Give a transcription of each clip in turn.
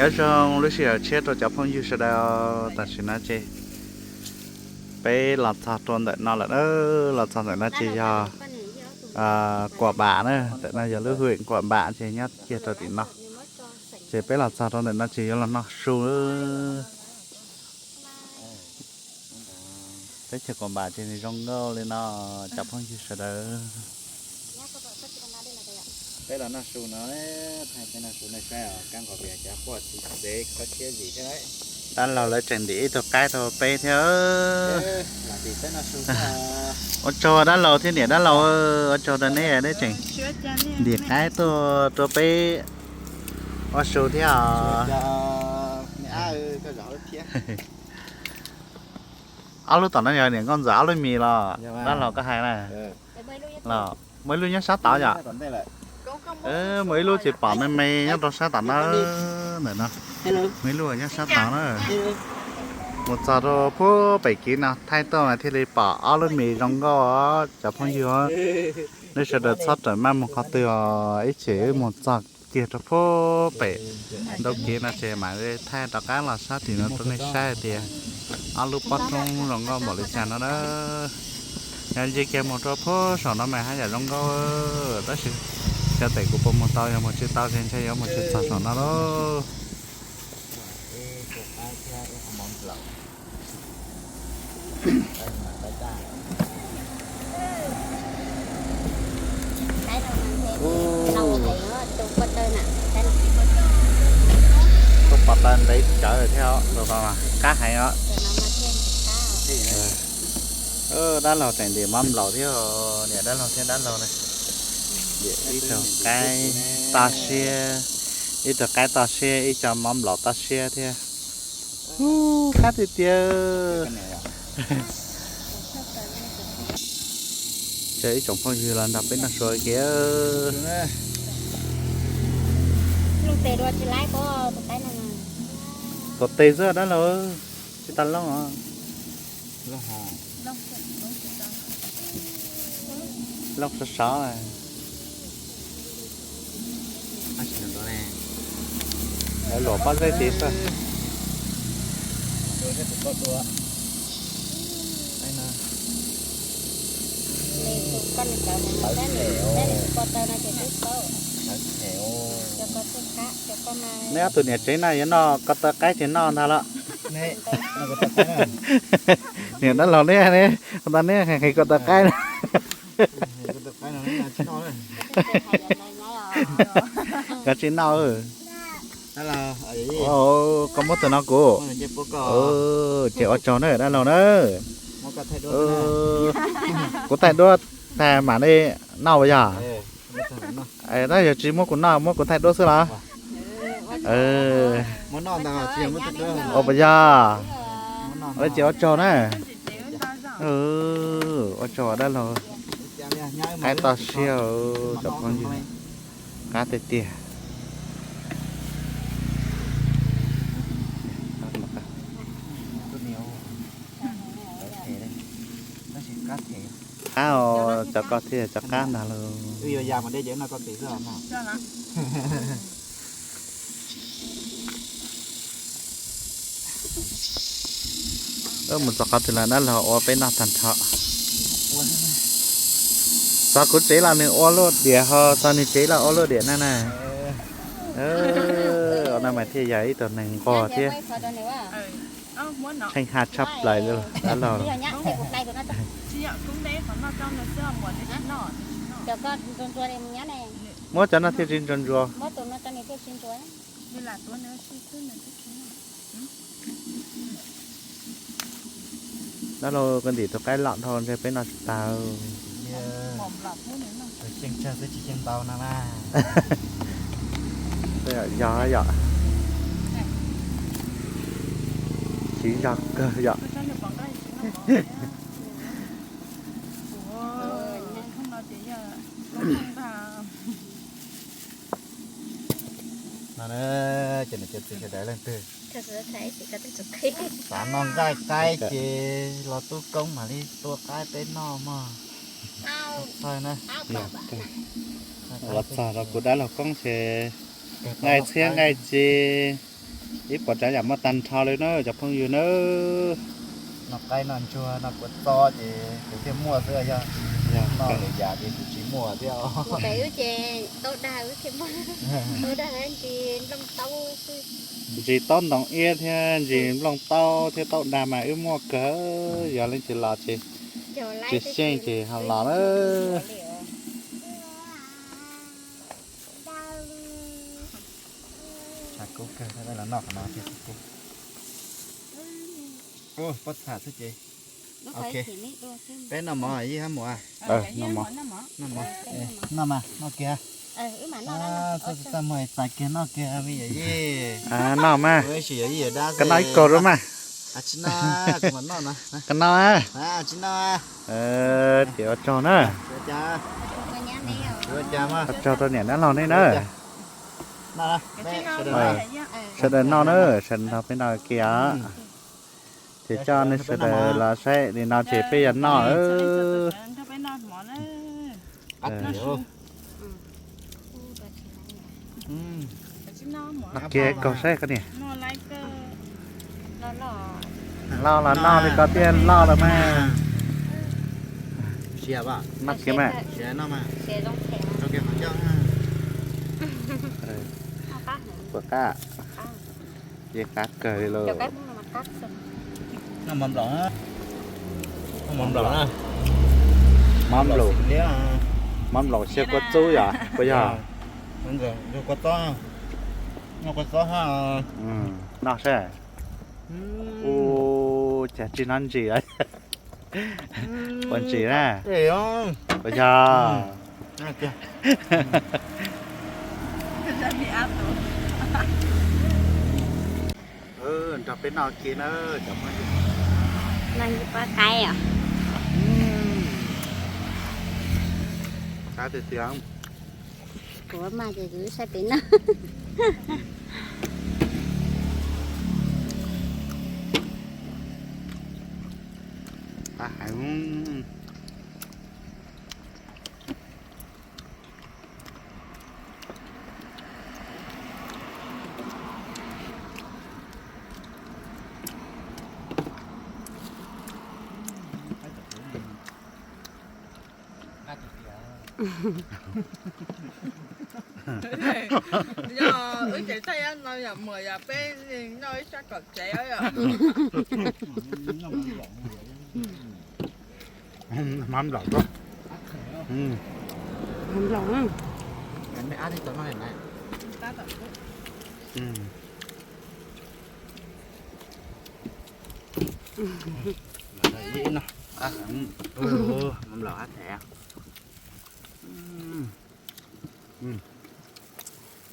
Nyob zoo lub sij hawm tshiab rau cov phooj ywg sawv daws, tam sim no ces peb los txog rau ntawm no lawm na, los txog ntawm no ces yog Kuam Npam na, ntawm no yog lub hwm Kuam Npam ces nyob kiag rau tim no. Ces peb los txog rau ntawm no ces yuav los noj su. Teb chaws Kuam Npam ces nws zoo nkauj li no, cov phooj ywg sawv daws. Peb los noj su no, thaij peb noj su nej saib os, kab nqos vias cov quaj txiv tsev kho tshiab zim thiab. Dab laug lawv tseem ntim ib tug qaib rau peb thiab. Ua tsaug dab laug thiab niam dab laug, ua tsaug rau neb, neb tseem ntim qaib tuaj rau peb ua su thiab os. Ob lub tom no yog niam nkauj ntxawm ob lub mis los dab laug koj hais na. Los muaj ib lub nyob sab tod yom. Muaj ib lub ces pom me me nyob rau sab tom no, ntawm no. Muaj ib lub nyob sab tod na. Mus txog rau puag pem kev no thaij tuaj mas thiaj li pom ob lub mis zoo nkauj os cov phooj ywg. Nej sawv daws txhob rawm maj mus qhov twg os, ib chim wb mus txog kiag rau puag pem ntaub kev no ces mam li thaij rov qab los sab tim no rau nej saib hais tias ob lub pob roob zoo nkauj npaum li cas no na. Yog ntsia kiag mus rau puag saum no mas haj yam zoo nkauj, tab sis xyov tes kuv puas mus tau, yog mus tsis tau ces ntshe yuav mus tsis txog saum no lauj. Tuaj pov tawm ntev tsawv thiab, qab heev os. Dab laug tseem ntim mov nplaum thiab, niam dab laug thiab dab laug na. Ib tug qaib toj siab, ib tug qaib toj siab, ib co mov nplaum toj siab thiab. Ub, qab tiag tiag. Ces ib tsoom phooj ywg los nrog peb noj su kiag. Tuam tes xwb dab laug, tsis tas looj os. Looj sov sov. Lawv luam pob zeb tid xwb. Neb ob tug niam tsev no yuav noj ko taw qaib ces noj ntag los. Niam dab laug neb ne, ua ntej neb hais nqhis ko taw qaib no. Koj tsis noj. Koj muab tus no kuv. Ces ua tsaug na dab laug na. Kuv thaij duab tag mam li noj puas yog? Tab yog tsis muab kuv noj, muab kuv thaij duab xwb los? Ua puas yog? Ces ua tsaug na. Ua tsaug dab laug. Qaib toj siab, cov phooj ywg, qab tiag tiag. Qab os, cov ko thiaj cov qab ntag lauj. Mus txog qhov twg los dab laug ua peb noj tag nrho. Txog kuv tsev los nws ua luaj diam ho, txog nws tsev los ua luaj diam na na. No mas thiaj yog ib tug neeg nquag thiab. Tsheej ha tshaj plaws li dab laug. Muab cov no thiaj tsis ntsuag ntsuag. Dab laug, koj ntim tus qaib loj dhau ntshe peb noj tsis tag. Xyoo tsawg xwb tsis xyoo ntau no na. Yog yom. Siv zog kawg yom. No ces niam cov txiv sawv daws leej twg xav noj nqaij qaib ces los tub koob mam li tua qaib peb noj mog. Los txog rau kuv dab laug koob ces nqaij txhiab nqaij ces Ib puas tsav yam muaj tag nrho li na cov phooj ywg na. Noj qaib noj ntsuag noj kua txob ces kuv thiaj muaj xwb, yog noj lwm yam ces kuv tsis muaj thiab. Ntsis taub dag, ntsis nplooj taub, ntsis taub ntoo iab thiab ntsis nplooj taub thiab taub dag mas wb muaj kawg, yog leej twg los ces tsis xyeej ces ho los na. Pob txha xwb ces. Ok. Peb noj mov ib hab mus. Noj mas, noj kiag. Txaj muag txais kiag noj kiag me yawm yij. Noj mas. Koj noj ib kaug rau mas. Tsis noj, kuv mam noj no. Koj noj. Tsis noj. Ces ua tsaug na. Ua tsaug rau niam dab laug nej na. Sawv daws noj na, sawv daws nrog peb noj kiag. Ces coj nej sawv daws los saib li no ces peb yuav noj. Noj kiag kaug saib koj niam. Loj los noj li koj thiaj loj los mas. Noj kiag mas. Puas qab? Ces qab kawg li lauj. Mov nplaum, mov nplaum xyaw kua txub yom, puas yog? Noj saib. Ua cas tsis noj ntsis. Ua ntsis na. Puas yog? Nrog peb noj kiag na cov phooj ywg. Noj ib pob qaib os. Qab tiag tiag. Kuv maj ces kuv saib pem noj. Qab heev. Yog wb tsev thaj yab no yog muam yog peb noj ib sab kaum tsev. Mov nplaum. Mov nplaum. Mov nplaum qab them.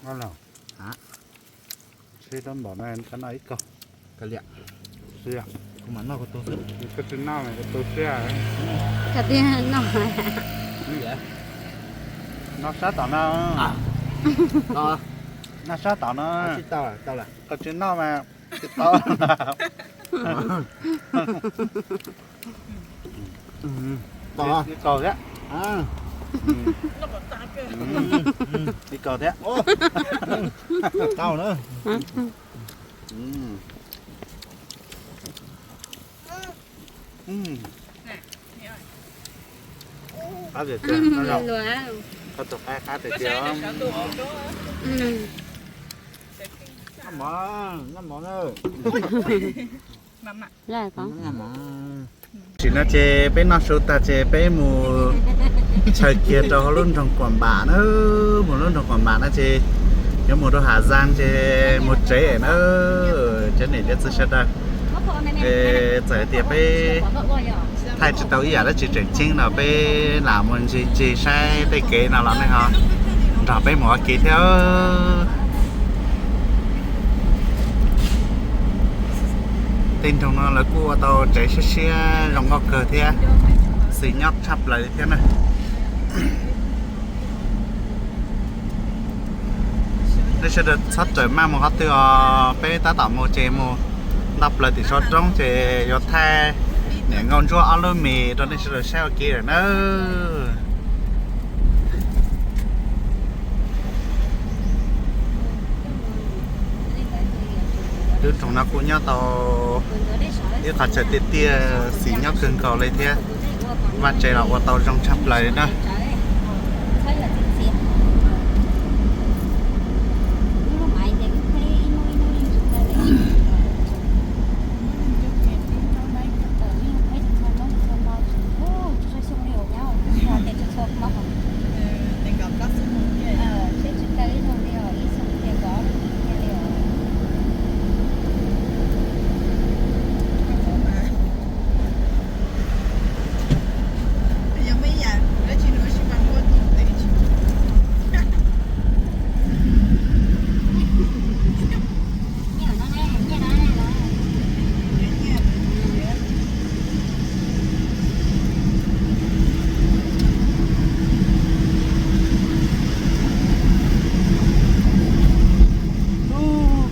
Noj los. Sib rab npaum no koj noj ib kaug. Koj liam. Kuv mam noj kuv tus xwb. Koj tsis noj mas kuv tus xwb. Koj tiag noj. Noj sab tom no. Noj sab tom no. Koj tsis noj mas tsis tau. Ib kaug thiab. Ib kaug thiab. Tau na. Qab tiag tiag. Koj tus qaib qab tiag tiag. Noj mov, noj mov na. Tam sim no ces peb noj su tag ces peb mus chaws kiag rau hauv lub nroog Kuam Npam na, mus lub nroog Kuam Npam na ces yuav mus rau Ham Zaa ces mus tsev na. Cov niam cov txiv sawv daws, es txawm tias peb thaij tsis tau ib yam dab tsi tseem ceeb no peb lam mus ncig ncig saib tej kev no los nej ho nrog peb mus ua ke thiab. Tej nroog no lawv kuj ua tau tsev siab siab zoo nkauj kawg thiab, xis nyob tshaj plaws li thiab na. Nej sawv daws txhob rawm maj mus qhov twg os, peb tab tom mus ces mus nto plaws tim saum roob ces yuav thaij niam nkauj ntsuab ob lub mis rau nej sawv daws saib ua ke lawm nawb. Lub roog no kuj nyob tau ib qhov chaw tiaj tiaj, xis nyob kawg nkaus li thiab. Vaj tsev los ua tau zoo tshaj plaws li na.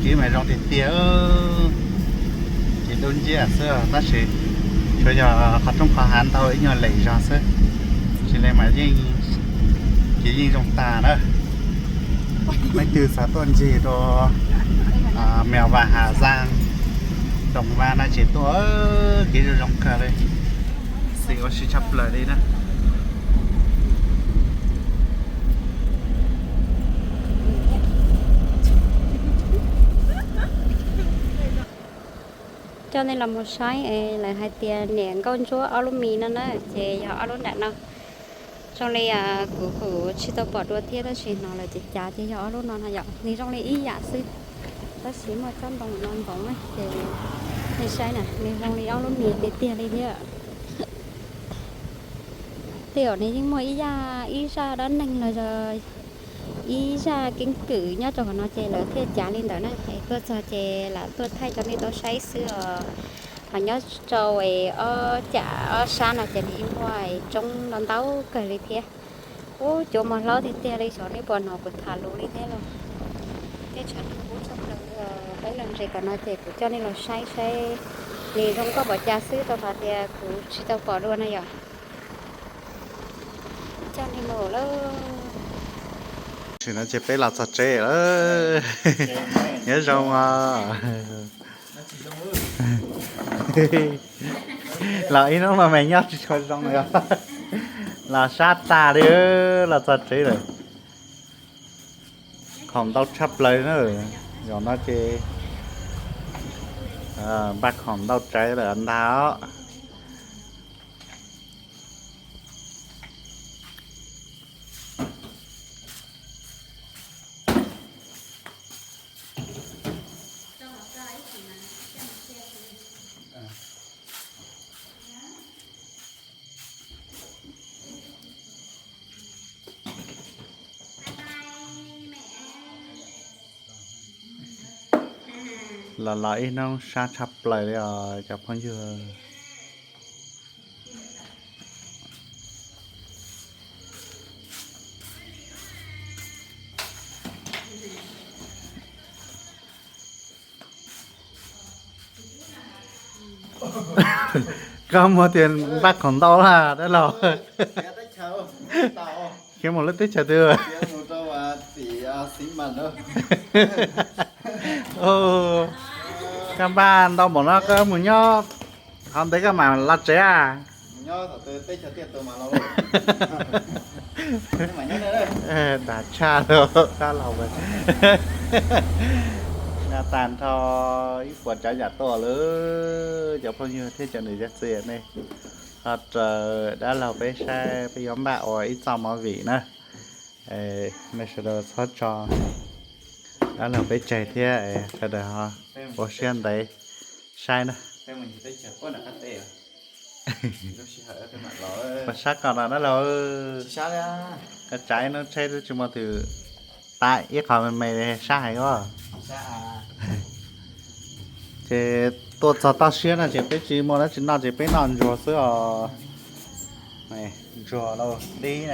Kev mas zoo tiag tiag, kev dub nciab xwb tab sis tsuas yog qhov roob qhov hav ntau ib nyuag lem zog xwb, tsis li mas yeej, kev yeej zoo tas na. Leej twg xav tuaj ncig rau Mèo Vạc Hà Giang, Đồng Văn no ces tuaj, kev zoo zoo kawg li, xis ua si tshaj plaws li na. Coj nej los mus saib, lawv hais tias niam nkauj ntsuab ob lub mis no na ces yog ob lub nram no. Zoo li kuv kuj tsis tau pom dua thiab tab sis hnov lawv cav cav ces yog ob lub no no yom, nws zoo li ib yam xwb, tab sis muaj tsob ntoo no ntxoov na ces nej saib na, nws zoo li ob lub mis tiag tiag li thiab. Tej zaum nws yeej muaj ib zaj, ib zaj dab neeg los yog ib zaj keeb kwm nyob rau qhov no ces lawv thiaj cav li ntawd na. Es tuaj txog ces lam tuaj thaij rau nej tau saib xwb os. Ho nyob rau ob cam ob sab no ces nws yeej muaj roob ntau ntau kawg li thiab. Ub, cua mos hlob tiag tiag li xyov nej puas hnov kuv tham lus li thiab los. Tej tshav ntuj kub tshaj plaws li os. Peb los ntses kom no ces kuv coj nej los saib saib nws zoo nkauj npaum cas xwb rau qhov tias kuv tsis tau pom dua na yom. Coj nej mus lawm. Tam sim no ces peb los txog tsev lawm. Nyob zoo os. Los ib hnub no mas nyob tsis tshua zoo li os. Los sab tas li, los txog tsev lawm. Khoom ntau tshaj plaws na. Zaum no ces npaj khoom ntau tsawv lawm ntag os. Los los ib hnub sab tshaj plaws li os cov phooj ywg. Koj muaj tias npaj khoom ntau lawm dab laug. Khiav mus lub teb chaws twg? Koj npaj ntau npaum no koj mus nyob qhov ntev koj mam los tsev a. Dag tshaj li dab laug. Nyob tag nrho ib puas tsav yam tuaj lawm cov phooj ywg thiab cov niam cov txiv nej. Ho raws dab laug peb saib peb yuav npaj ua ib txoj movie na. Nej sawv daws txhob tso dab laug peb tseg thiab sawv daws ho ua siab ntev saib na. Puas sab ko no dab laug? Koj tsav ib hnub tsheb twb tsis muaj twg, tab ib qho me me sab heev os. Ces tuaj txog toj siab no ces peb tsis muaj dab tsi noj ces peb noj ntsuag xwb os. Ntsuag lauj, dib,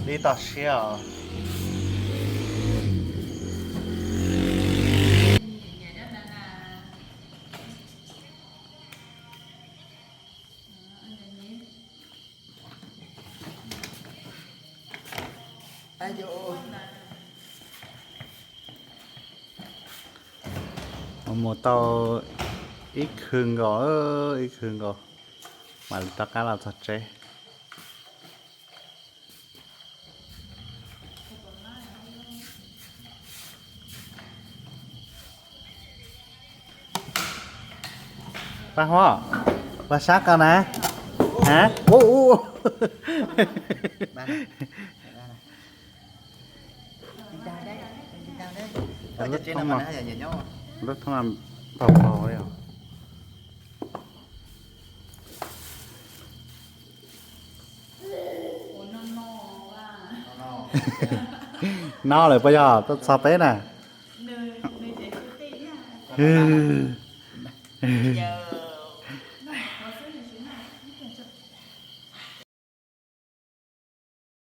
dib toj siab os. Mus tau ib khw nkaus, ib khw nkaus mam li rov qab los txog tsev. Paj Huab, paj sab ko na. Hab, ub ub. Lub thoob no npau taus li os. No lawm puas yog? Tuaj txog peb na.